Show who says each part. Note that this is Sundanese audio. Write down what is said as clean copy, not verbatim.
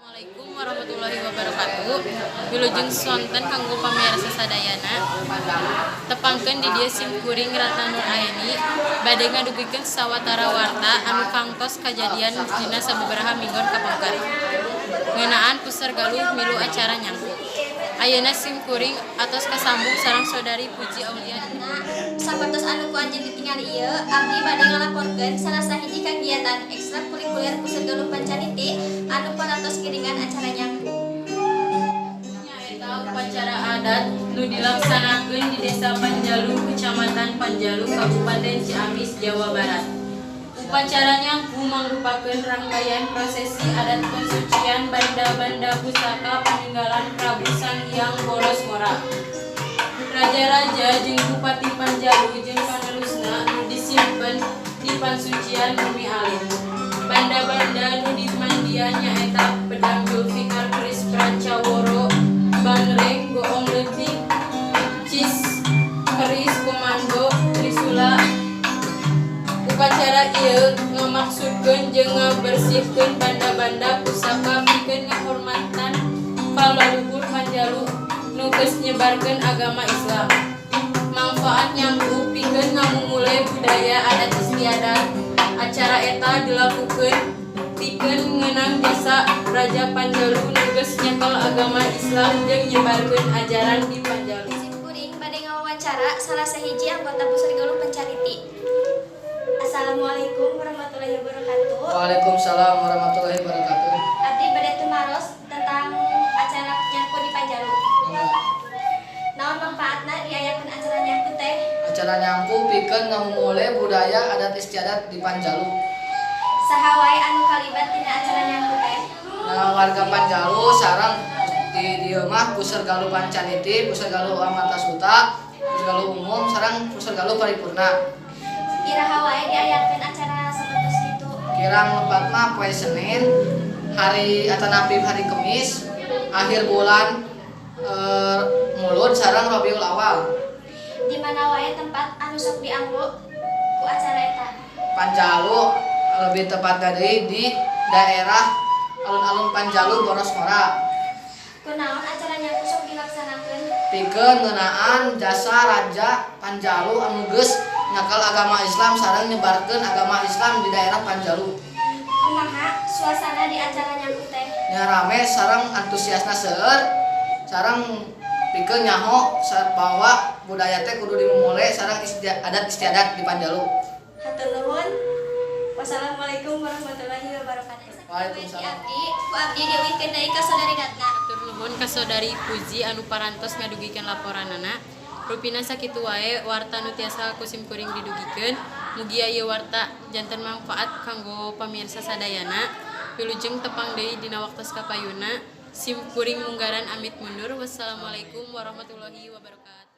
Speaker 1: Assalamualaikum warahmatullahi wabarakatuh. Wilujeng sonten kanggo pamirsa sadayana. Tepangkeun di dieu sim kuring Ratna Nur Aeni bade ngadugikeun sawatara warta anu kantos kajadian dina sababaraha minggon kapengker. Ngeunaan Puser Galuh milu acara nyangku. Ayeuna sim kuring atos kasambung sareng Saudari Puji Aulia.
Speaker 2: Sapertos anu ku anjeun ditingali ieu, abdi bade ngalaporkeun salah sahiji kagiatan ekstrakurikuler Puser Galuh Pancaniti anu parantos ngiringan acara nyangku.
Speaker 1: Nyaeta upacara adat nu dilaksanakeun di Desa Panjalu, Kecamatan Panjalu, Kabupaten Ciamis, Jawa Barat. Upacara nyangku mangrupakeun rangkaian prosesi adat pensucian banda-banda pusaka paninggalan Prabu Sanghyang Borosngora. Raja-raja jeung Bupati Panjalu jeung panerusna nu disimpen di Pansucian Bumi Alit. Banda-banda nu dimandian nyaeta pedang Zulfikar, keris Prancaworo, bangreng, goong leutik, cis, keris komando, trisula. Upacara ieu ngamaksudkeun jeung ngabersihkeun banda-banda pusaka pikeun ngahormatan ka leluhur Panjalu nu geus nyebarkeun agama Islam. Mangfaat nyangku pikeun ngamumule budaya adat istiadat. Acara eta dilakukeun pikeun ngenang jasa Raja Panjalu nu geus nyekel agama Islam jeung nyebarkeun ajaran di Panjalu.
Speaker 2: Sim kuring bade ngawawancara salah sahiji anggota Puser Galuh Pancaniti. Assalamualaikum warahmatullahi wabarakatuh.
Speaker 3: Waalaikumsalam warahmatullahi wabarakatuh.
Speaker 2: Abdi bade tumaros tentang acara nyangku di Panjalu.
Speaker 3: Mangga.
Speaker 2: Naon manfaatna diayakeun acara nyangku teh?
Speaker 3: Acara nyangku pikeun ngamumule budaya adat istiadat di Panjalu.
Speaker 2: Saha wae anu kalibat dina acara nyangku teh?
Speaker 3: Nah, warga Panjalu sareng di dieu mah Puser Galuh Pancaniti, Puser Galuh Amarta Suta, Puser Galuh Umum sareng Puser Galuh Paripurna.
Speaker 2: Iraha wae diayakeun acara sapertos kitu?
Speaker 3: Kirang lepat mah poe Senin, hari atanapi hari Kemis, akhir bulan Mulud sareng Rabiul Awal.
Speaker 2: Di mana wae tempat anu sok dianggo ku acara eta?
Speaker 3: Panjalu, lebih tepatnya di daerah alun-alun Panjalu Borosngora.
Speaker 2: Kunaon acara nyangku sok dilaksanakeun?
Speaker 3: Pikeun ngeunaan jasa Raja Panjalu anu geus nyekel agama Islam sareng nyebarkeun agama Islam di daerah Panjalu.
Speaker 2: Kumaha suasana di acara nyangku teh?
Speaker 3: Nya rame sareng antusiasna seueur, sareng pikeun nyaho bahwa budaya teh kudu dimumule sareng adat istiadat di Panjalu.
Speaker 2: Hatur nuhun. Wassalamualaikum warahmatullahi wabarakatuh.
Speaker 3: Waalaikumsalam.
Speaker 2: Abdi, ku abdi diuihkeun deui ka Saudari Ratna.
Speaker 1: Hatur nuhun ka Saudari Puji anu parantos ngadugikeun laporanana. Rupina sakitu wae warta nu tiasa ku sim kuring didugikeun. Mugia ieu warta janten manfaat kanggo pamirsa sadayana. Wilujeng tepang deui dina waktos kapayuna. Sim kuring munggaran amit mundur. Wassalamualaikum warahmatullahi wabarakatuh.